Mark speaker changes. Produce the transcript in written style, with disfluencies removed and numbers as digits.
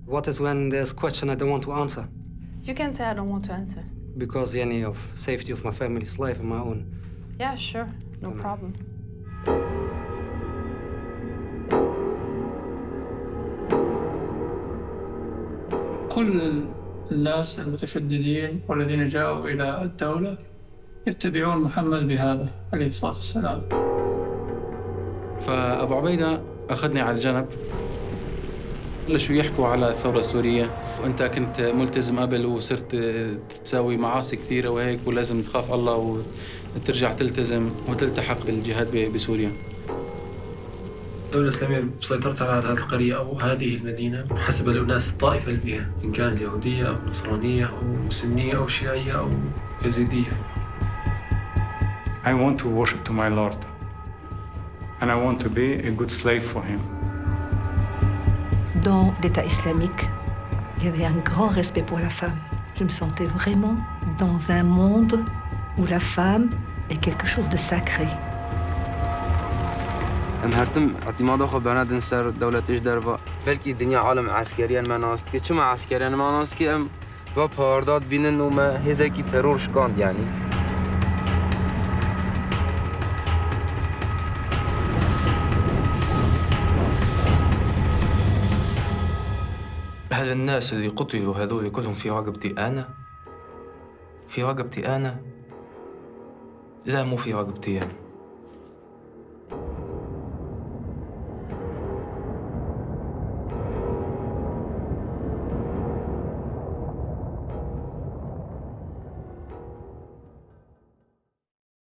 Speaker 1: What is when there's question I don't want to answer?
Speaker 2: You can say I don't want to answer.
Speaker 1: Because يعني of safety of my family's life and my own.
Speaker 2: Yeah, sure. No
Speaker 1: تمام.
Speaker 2: Problem.
Speaker 3: كل الناس المتشددين والذين جاءوا إلى الدولة يتبعون محمد بهذا عليه الصلاة والسلام.
Speaker 4: فأبو عبيدة أخذني على الجنب، بلشوا يحكوا على الثورة السورية، وأنت كنت ملتزم قبل وصرت تساوي معاصي كثيرة وهيك، ولازم تخاف الله وترجع تلتزم وتلتحق بالجهاد بسوريا.
Speaker 5: الدولة الإسلامية سيطرت على هذه القرية أو هذه المدينة حسب الأناس الطائفة اللي فيها، إن كانت يهودية أو نصرانية أو سنية أو شيعية أو يزيدية.
Speaker 6: I want to worship to my Lord and I want to be a good slave for him.
Speaker 7: Dans l'État islamique, il y avait un grand respect pour la femme. Je me sentais vraiment dans un monde où la femme est quelque chose de sacré.
Speaker 8: Em hertim اعتمادا xwe bernadin ser dewletê ji derve. Belkî dinya alem eskeriyan me nas dike. Çima eskeriyan me nas dike? Em va parda dibînin û me hêzekî teror şikand yanî.
Speaker 9: هل الناس اللي قتلوا هذول كلهم في رقبتي أنا؟ في رقبتي أنا؟ لا، مو في رقبتي أنا.